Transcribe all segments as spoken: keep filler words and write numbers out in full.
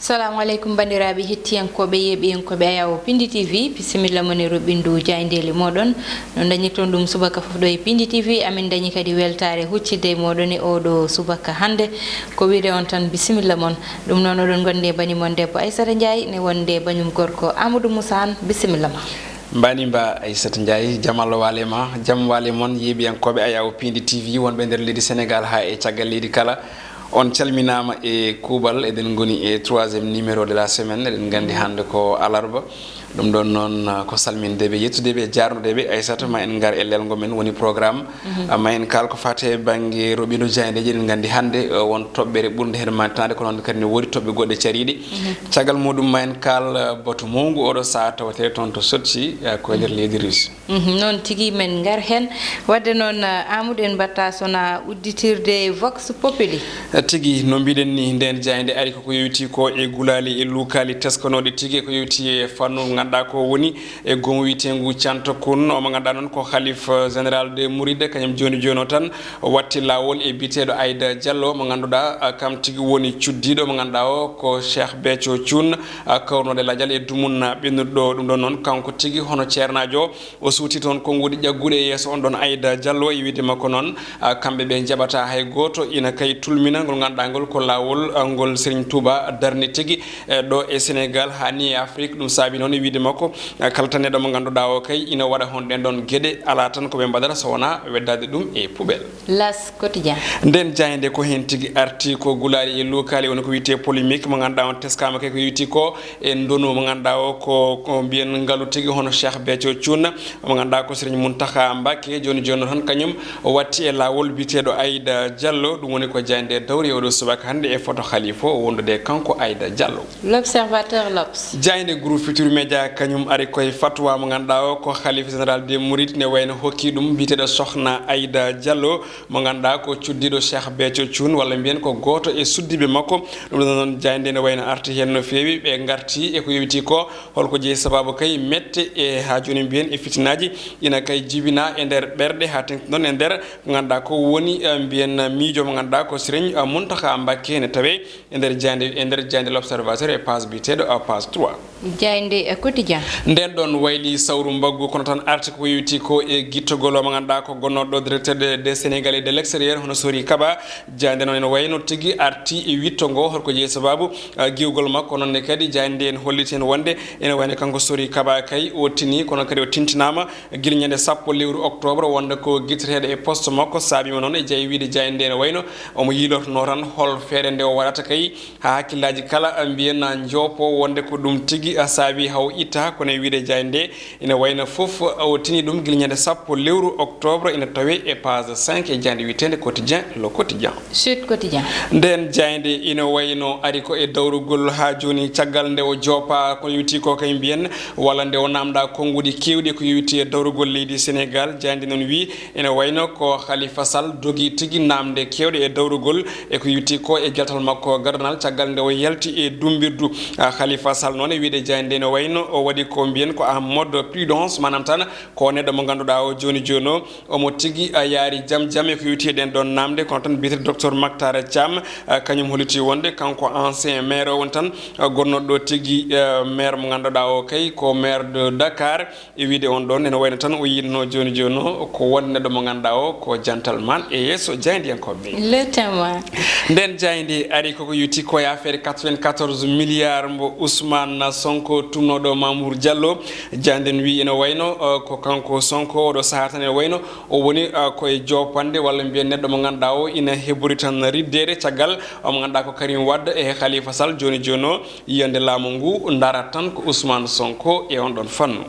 Assalamu aleykum, banndiraaɓe hettiyankooɓe, yeeɓiyankooɓe Ayawo Pindi T V, bisimilla mon e roɓɓindu jaayndeeli mooɗon. No dañirton ɗum subaka fof ɗo e Pindi T V, amin dañi kadi weltaare huccidde e mooɗon e oɗo subaka hannde. Ko wiide on tan bisimilla mon. Ɗum noon oɗon ngondi e bani mon debbo Aissata Ndiaye, ne wonde banyum gorko Amadou Moussa Anne, bisimilla ma. Mbani mba Aissata Ndiaye, jam Allah waale ma, jam waale mon yeeɓiyankooɓe Ayawo Pindi T V wonɓe nder leydi Sénégal haa e caggal leydi kala. On calminaama e kuuɓal, eɗen ngoni e troisième numéro de la semaine, eɗen nganndi hannde ko alarba. Ɗum ɗon noon, ah, ko salminde ɓe, yettude ɓe, jaarnude ɓe. Aissata, ma en ngar e lelngo men woni programme. Ah, ma en kaal ko faati e bannge roɓɓindu jaayndeeji, eɗen nganndi hannde, ah, won toɓɓere ɓurnde heen mantinaade, ko noon kadi ne woodi toɓɓe goɗɗe cariiɗe. Caggal muɗum ma en kaal, ah, batu mawngu oɗo sahaa tawetee toon to Sotsi, ah, ko e nder leydi Russie. Mhm, noon tigi, men ngar heen. Wadde noon, ah, Amadou, en mbatta sona udditirde Vox Populi. Tigi, no mbiɗen ni, ndeen jaaynde ari koko yowiti ko e gulaali e luukaali teskanooɗi tigi, ko yowiti e fannu ngannduɗaa ko woni e goomu wiyeteengu Cantokun, o mo ngannduɗaa noon ko Khalife, eh, général de Mouride, kañum jooni jooni o tan watti laawol e biyeteeɗo Aïda Diallo, mo ngannduɗaa, ah, kam tigi woni cuddiiɗo mo ngannduɗaa o ko Cheikh Béthio Thioune, ah, kawrunoɗo e lajal e dumunna ɓennuɗo ɗo. Ɗum ɗon noon, kanko tigi hono ceernaajo o, o suuti toon konnguɗi ƴagguɗi e yeeso on ɗon Aïda Diallo. E wiyde makko noon, ah, kamɓe ɓe njaɓata hay gooto ina kay tulmina ngol ngannduɗaa ngol ko laawol, ah, ngol Serigne Touba darni tigi, eh, ɗo e Sénégal haa ni e Afrique. Ɗum saabi noon e wiyde makko, ah, kala tan neɗɗo mo ngannduɗaa o kay ina waɗa hon ɗen ɗon geɗe, alaa tan ko ɓe mbaɗata so wonaa weddaade ɗum e poubelle. L'As Quotidien. Ndeen jaaynde ko heen tigi arti, ko gulaali e luukaali, woni ko wiyetee polémique mo ngannduɗaa on teskaama kay ko yowiti ko e ndonu mo ngannduɗaa o ko, ko mbiyen ngalu tigi hono Cheikh Béthio Thioune, mo ngannduɗaa ko Serigne Mountakha Mbacké, jooni jooni o tan kañum o watti e laawol biyeteeɗo Aïda Diallo. Ɗum woni ko jaaynde dawri oɗo subaka hannde e photo Khalife o wondude e kanko Aïda Diallo. L'Observateur, L'Obs. Jaaynde groupe Futurs Médias kañum ari koye fatwa mo ngannduɗaa o ko Khalife général des Mourides ne wayno hokki ɗum biyeteeɗo Sokhna Aïda Diallo, mo ngannduɗaa ko cuddiiɗo Cheikh Béthio Thioune, walla mbiyen ko gooto e suddiiɓe makko. Ɗum ɗon noon, jaaynde ne wayno arti heen no feewi, ɓe ngarti e ko yowiti ko, holko jeyi sabaabu kay mette e haa jooni mbiyen e fitinaaji ina kay jibina e nder ɓerɗe, haa teŋti noon e nder ko ngannduɗaa ko woni, eh, mbiyen miijo mo ngannduɗaa ko Serigne, eh, Mountakha Mbacké ne tawee e nder jaaynde, e nder jaaynde L'Observateur e page biyeteeɗo, eh, page trois. Jaaynde e Quotidien. Ndeen ɗon wayli sawru mbaggu, kono tan arti ko yowiti ko e gittogol o mo ngannduɗaa ko gonnooɗo directeur de, de Sénégalais de l'extérieur, hono Sori Kaba. Jaaynde noon ene wayno tigi arti e witto ngo, holko jeyi sabaabu, ah, giwgol makko. Noon ne kadi jaaynde en holliti heen wonde ene wayno kanko Sori Kaba kay o tini, kono kadi o tintinaama gila ñande sappo lewru octobre wonde ko gitteteeɗo e poste makko. Saabiima noon e jeyi wiyde jaaynde ene wayno omo yiilortonoo tan hol feere nde o waɗata kay haa hakkillaaji kala mbiyen njoopo wonde ko ɗum tigi saabi haw itta, kono e wiyde jaaynde nde ina wayno fof o tini ɗum gila ñande sappo lewru octobre, ina tawee e page cinq e jaaynde wiyeteende Quotidien, Le Quotidien. Sud Quotidien. Ndeen jaaynde ina wayno ari ko e dawrugol haa jooni caggal nde o joopa ko yowiti ko kay mbiyen walla nde o naamndaa konnguɗi keewɗi ko yowiti e dawrugol leydi Sénégal. Jaaynde noon wiyi ene wayno ko Khalifa Sall dogi tigi naamnde keewɗe e dawrugol e ko yowiti ko e geltal makko gardanaal caggal nde o yalti e dumbirdu. Ah, Khalifa Sall noon e wiyde jaaynde nde ene wayno o waɗi ko mbiyen ko en mode prudence, maanaam tan ko neɗɗo mo ngannduɗaa o jooni jooni o omo tigi, ah, yaari jam jam e ko yowiti e ɗeen ɗoon naamnde, kono tan biyeteeɗo docteur Mactar Thiam, ah, kañum holliti wonde kanko ancien maire o woni tan, ah, gonnooɗo ɗo tigi, ah, maire mo ngannduɗaa o kay ko maire de Dakar. E wiyde on ɗon, ene wayno tan o yiɗno jooni jooni o ko won neɗɗo mo ngannduɗaa o ko gentleman e yeeso jaayndiyankooɓe ɓe. Le Témoin. Ndeen jaaynde ari koko yowiti ko e affaire quatre-vingt-quatorze milliards mbo Ousmane Sonko tumnooɗo Mamour Diallo. Jaaynde nden wiyi ene wayno, uh, ko kanko Sonko oɗo sahaa tan ene wayno o woni, uh, ko e joopande walla mbiyen neɗɗo mo ngannduɗaa o ina heɓori tan riddeede caggal, uh, mo ngannduɗaa ko Karim Wade e Khalifa Sall. Jooni jooni o yiyannde laamu ngu ndarat tan ko Ousmane Sonko e on ɗon fannu.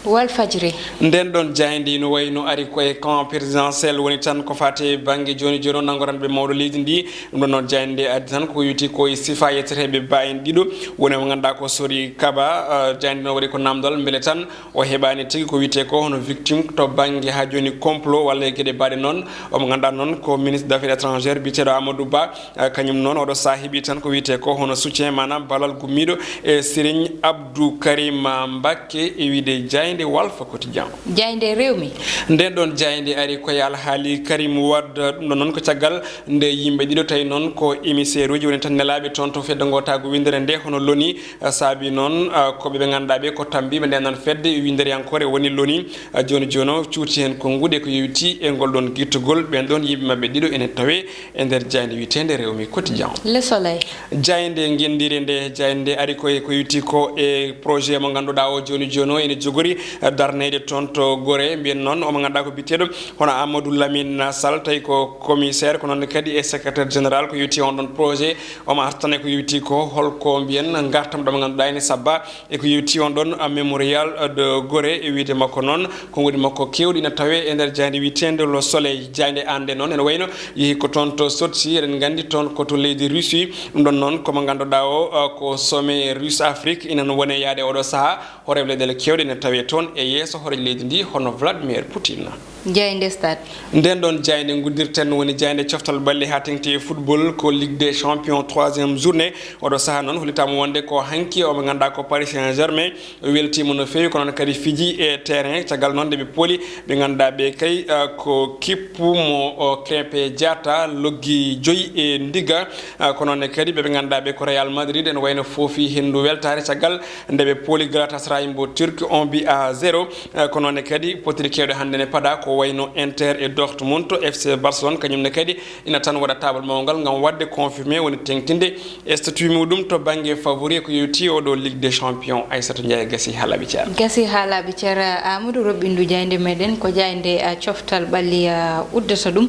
Walfadjri. Ndeen ɗon jaaynde no wayno ari ko e camp présidentiel woni tan ko faati e bannge jooni jooni o nanngoranɓe mawɗo leydi ndi. Ɗum ɗon noon jaaynde nde addi tan ko yowiti ko e sifa yetteteeɓe ba en ɗiɗo. Woni mo ngannduɗaa ko Sori Kaba, uh, jaaynde noon waɗi ko naamndal mbele tan o heɓaani tigi ko wiyetee ko hono victime to bannge haa jooni complot walla e geɗe mbaɗe noon. Omo ngannduɗaa noon ko ministre des affaires étrangères biyeteeɗo Amadou Ba. Ah, kañum noon oɗo sahaa heɓi tan ko wiyetee ko hono soutien maanaam ballal gummiiɗo e Serigne Abdou Karim Mbacké e wiyde jaaynde Jaaynde Walf Quotidien. Jaaynde Rewmi. Nden ɗon jaaynde ari ko e alhaali Karim Wade, ɗum ɗon noon ko caggal nde yimɓe ɗiɗo tawi noon ko émissaire uji woni tan nelaaɓe toon to fedde ngootaagu winndere nde, hono l'ONU, saabi noon ko ɓe ɓe ngannduɗaa ɓe ko tammbiiɓe nden noon fedde winnderiyankoore woni l'ONU. Jooni jooni o cuuti heen konnguɗi ko yowiti e ngol ɗon gittugol ɓeen ɗon yimɓe maɓɓe ɗiɗo ene tawee e nder jaaynde wiyeteende Rewmi Quotidien. Le Soleil. Jaaynde ngenndire nde, jaaynde ari ko e ko yowiti ko e projet mo ngannduɗaa o jooni jooni o ene jogori darneede toon to Gorée. Mbiyen noon omo ngannduɗaa ko biyeteeɗo hono Amadou Lamine Sall, tawi ko commissaire, ko noon kadi e secrétaire général ko yowiti on ɗon projet. Omo artane ko yowiti ko holko mbiyen ngartam ɗo mo ngannduɗaa ene sabba e ko yowiti on ɗon mémorial de Gorée. E wiyde makko noon, konnguɗi makko keewɗi ina tawee e nder jaaynde wiyeteende Le Soleil. Jaaynde An nde noon ene wayno yehi ko toon to Sotchi, eɗen nganndi toon ko to leydi Russie. Ɗum ɗon noon ko mo ngannduɗaa o, uh, ko sommet Russe Afrique ina wone yaade oɗo sahaa. Hooreeɓe leyɗeele keewɗe ene tawee toon e yeeso hooreejo leydi ndi hono Vladimir Poutine. Jaaynde Stade. Nden ɗon jaaynde nguddirten woni jaaynde coftal ɓalli haa teŋti e football, ko Ligue des Champions troisième journée. Oɗo sahaa noon hollitaama wonde ko hanki o mo ngannduɗaa ko Paris Saint-Germain weltiima no feewi, kono noon kadi fiji e terrain. Caggal noon nde ɓe pooli ɓe ngannduɗaa ɓe kay, uh, ko kippu mo o Krépin Diatta loggi joyi e ndiga. Uh, kono noon kadi ɓe ɓe ngannduɗaa ɓe ko Real Madrid ene wayno foofi henndu weltaare caggal nde ɓe pooli Galatasaray mbo Turki un but à zéro. Uh, kono noon kadi potiri kewɗe hannde ne paɗa ko wayno Inter e Dortmund. F C Barcelone kañum ne kadi ina tan waɗa taabal mawngal ngam waɗde confirmé woni teŋtinde statut muɗum to bannge favori ko yowiti oɗo Ligue des Champions. Aissatou Ndiaye gasi haa laaɓi cer. Gasi haa laaɓi cer, Amadou, roɓɓindu jaaynde meɗen ko jaaynde, uh, coftal ɓalli, uh, uddata ɗum.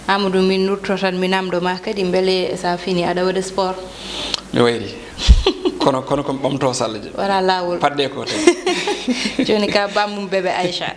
Amadou, min nurto tan mi namdo ma kadi mbele sa fini aɗa waɗa sport? Mi wayri. Kono kono ko ɓamto sallaji. Wala laawol. Paɗɗe ko tan. Jooni ka bammum bébé Aïcha.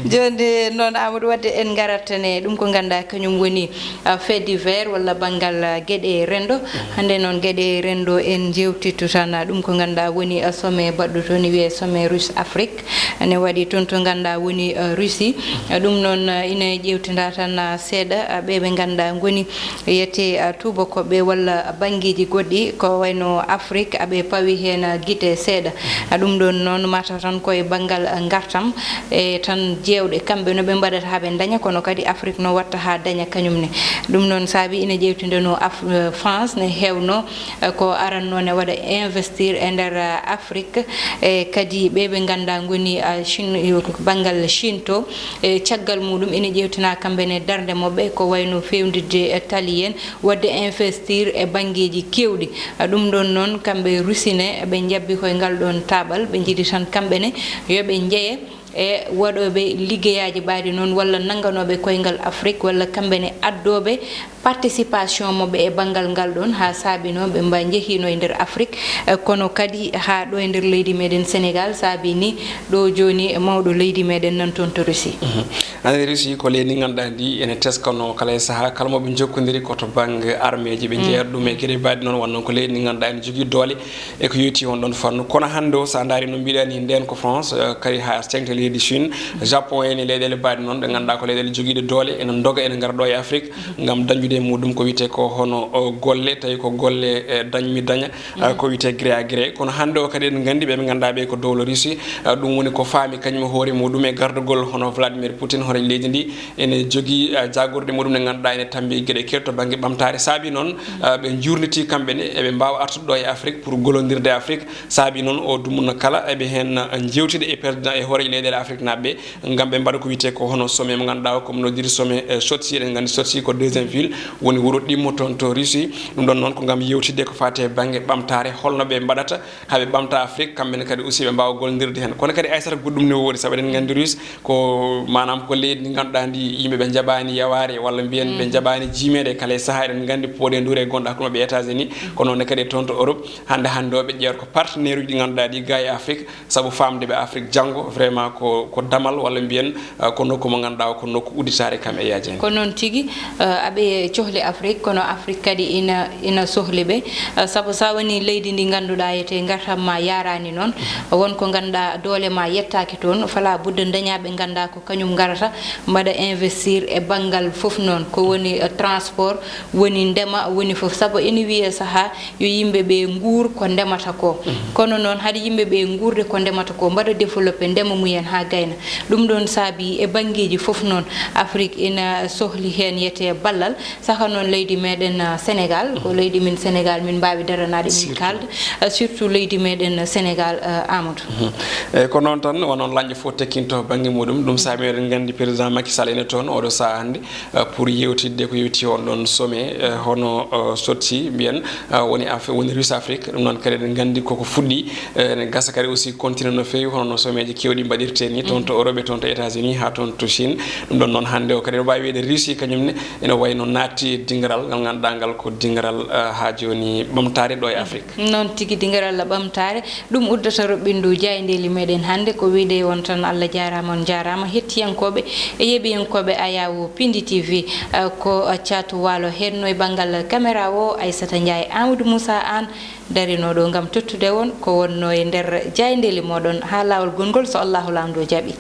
Jooni noon Amadou, wadde en ngarat ne ɗum ko ngannduɗaa kañum woni, uh, fait divers walla banngal, uh, geɗe renndo. Hannde noon geɗe renndo en njeewtittu tan, uh, ɗum ko ngannduɗaa woni, uh, sommet baɗɗo toon wiyee sommet Russe Afrique. Ne waɗi toon to ngannduɗaa woni, uh, Russie. Uh, ɗum noon, uh, ina ƴeewtinda tan, uh, seeɗa, uh, ɓe ɓe ngannduɗaa ngoni yete, uh, tuubakooɓe walla banngeeji goɗɗi ko wayno Afrique, aɓe pawi heen, uh, gite seeɗa. Uh, ɗum ɗoon noon mataw tan koye banngal, uh, ngartam e tan jeewɗe kamɓe no ɓe mbaɗata haa ɓe ndaña, kono kadi Afrique no watta haa daña kañum ne. Ɗum noon saabi ina ƴeewtindeno Af-, uh, France ne heewno, uh, ko aranno ne waɗa investir e nder, uh, Afrique, e kadi ɓe ɓe ngannduɗaa ngoni, uh, Chine, uh, banngal Chine to, e caggal muɗum ina ƴeewtina kamɓe ne darnde maɓɓe ko wayno fewndirde e tali en, waɗde investir e banngeeji keewɗi. Ɗum ɗoon noon, kamɓe Russie ne, ɓe njabbi koye ngal ɗoon taaɓal, ɓe njiɗi tan kamɓe ne yo ɓe njeye e waɗooɓe liggeyaaji ɓaɗi noon, walla nannganooɓe koyngal Afrique, walla kamɓe ne addooɓe participation maɓɓe e banngal ngal ɗoon, haa saabi noon ɓe mba-, njehiino e nder Afrique, eh, kono kadi haa ɗo e nder leydi meɗen Sénégal, saabi ni ɗo jooni mawɗo leydi meɗen nan toon to Russie. Mhm. Anani Russie ko leydi ngannduɗaa ndi ene teskano kala e sahaa, kala mo ɓe njokkondiri ko to bannge armeeji, ɓe, mm, njeeyat ɗum e geɗe mbaɗi noon, wonno ko leydi ndi ngannduɗaa ene jogii doole e ko yoyti on ɗon fannu. Kono hannde o, so a ndaari no mbiɗa ni, ndeen ko France, eh, kadi haa teŋti leydi Chine, Japon en e leyɗeele mbaɗi noon, ɗe ngannduɗaa ko leyɗeele jogiiɗe doole, ene ndoga, ene ngara ɗo e Afrique ngam dañdude e muɗum ko wiyetee ko hono, o, golle, tawi ko golle, eh, dañ mi daña, eh, ko wiyetee gré à gré. Kono hannde o kadi eɗen nganndi ɓe ɓe ngannduɗaa ɓe ko dowla Russie, eh, ɗum woni ko faami kañum e hoore muɗum e gardagol hono Vladimir Poutine, hono leydi ndi, ene jogii, eh, jaagorɗe muɗum ɗe ngannduɗaa ene tammbi e geɗe keewɗe to bannge ɓamtaare. Saabi noon, eh, ɓe njuurniti kamɓe ne eɓe mbaawa artude ɗo e Afrique pour gollondirde e Afrique. Saabi noon o dumunna kala eɓe heen, eh, njeewtide e président e hoore leyɗeele Afrique naaɓe ɓe ngam ɓe mbaɗa ko wiyetee ko hono sommet mo ngannduɗaa o, ko mo noddiri sommet, eh, Sochi. Eɗen nganndi Sochi ko deuxième ville, woni wuro ɗimmo toon to Russie. Ɗum ɗoon noon ko ngam yewtidde ko faati e bannge ɓamtaare, holno ɓe mbaɗata haa ɓe ɓamta Afrique, kamɓe ne kadi aussi ɓe mbaawa gollondirde heen. Kono kadi Aissata, goɗɗum ne woodi, sabu eɗen nganndi Russie ko, maanaam, ko leydi ndi ngannduɗaa ndi yimɓe ɓe njaɓaani yawaare, walla mbiyen ɓe njaɓaani jiimeede kala e sahaa. Eɗen nganndi pooɗe nduure gonɗo hakkunde maɓɓe e États-Unis, kono noon kadi e toon to Europe. Hannde hannde o ɓe ƴeewata ko partenaire uji ɗi ngannduɗaa ɗi gaa e Afrique, sabu faamde ɓe Afrique janngo, vraiment, ko, ko damal walla mbiyen, eh, ko nokku mo ngannduɗaa ko nokku udditaare kam e yaajeende. Ko noon tigi, eh, aɓe cohli Afrik, kono Afrik kadi ina, ina sohli ɓe. Eh, sabu so a woni leydi ndi ngannduɗaa etee ngartam ma yaaraani noon, won ko ngannduɗaa doole ma yettaaki toon, fala budda dañaa ɓe ngannduɗaa ko kañum ngarata mbaɗa investir e banngal fof noon, ko woni, eh, transport, woni ndema, woni fof. Sabu ina wiyee sahaa yo yimɓe ɓe nguur ko ndemata ko. Kono noon hade yimɓe ɓe nguurde ko ndemata ko, mbaɗa développé ndema mumen haa gayna. Ɗum ɗoon saabi e banngeeji fof noon Afrik ina sohli heen yetee ballal. Saka noon leydi meɗen, ah, Sénégal, ko leydi min Sénégal, min mbaawi daranaade, min kaalda, ah, surtout leydi meɗen Sénégal, ah, Amadou. Mhm. Eyi, ko noon tan, wano lanƴo fof tekkinto bannge muɗum. Ɗum saabi eɗen nganndi président Macky Sall ene toon oɗo sahaa hannde, ah, pour yewtidde ko yewti on ɗon sommet, eh, hono, eh, sotti mbiyen, ah, woni Af-, woni Russe Afrique. Ɗum noon kadi eɗen nganndi koko fuɗɗi, eh, ene gasa kadi aussi continue no feewi, hono no sommet ji keewɗi mbaɗirte ni, toon to Europe e toon to États-Unis haa toon to Chine. Ɗum ɗon noon hannde o kadi ene waawi wiyde Russie kañum ne ene wayno naatti e dingiral ngal ngannduɗaa ngal ko dingiral, eh, haa jooni ɓamtaare ɗo e Afrique. Noon tigi, dingiral ɓamtaare. Ɗum uddata roɓɓindu jaayndeeli meɗen hannde. Ko wiyde on tan, Allah jaaraama, on njaaraama. Hettiyankooɓe e yeeɓiyankooɓe Ayawo Pindi T V, eh, ko Caatu Waalo heenno e banngal caméra o, Aissata Ndiaye, Amadou Moussa Anne darinooɗo ngam tottude on ko wonno e nder jaayndeeli mooɗon haa laawol gongol, so Allahu Laamɗo jaɓi.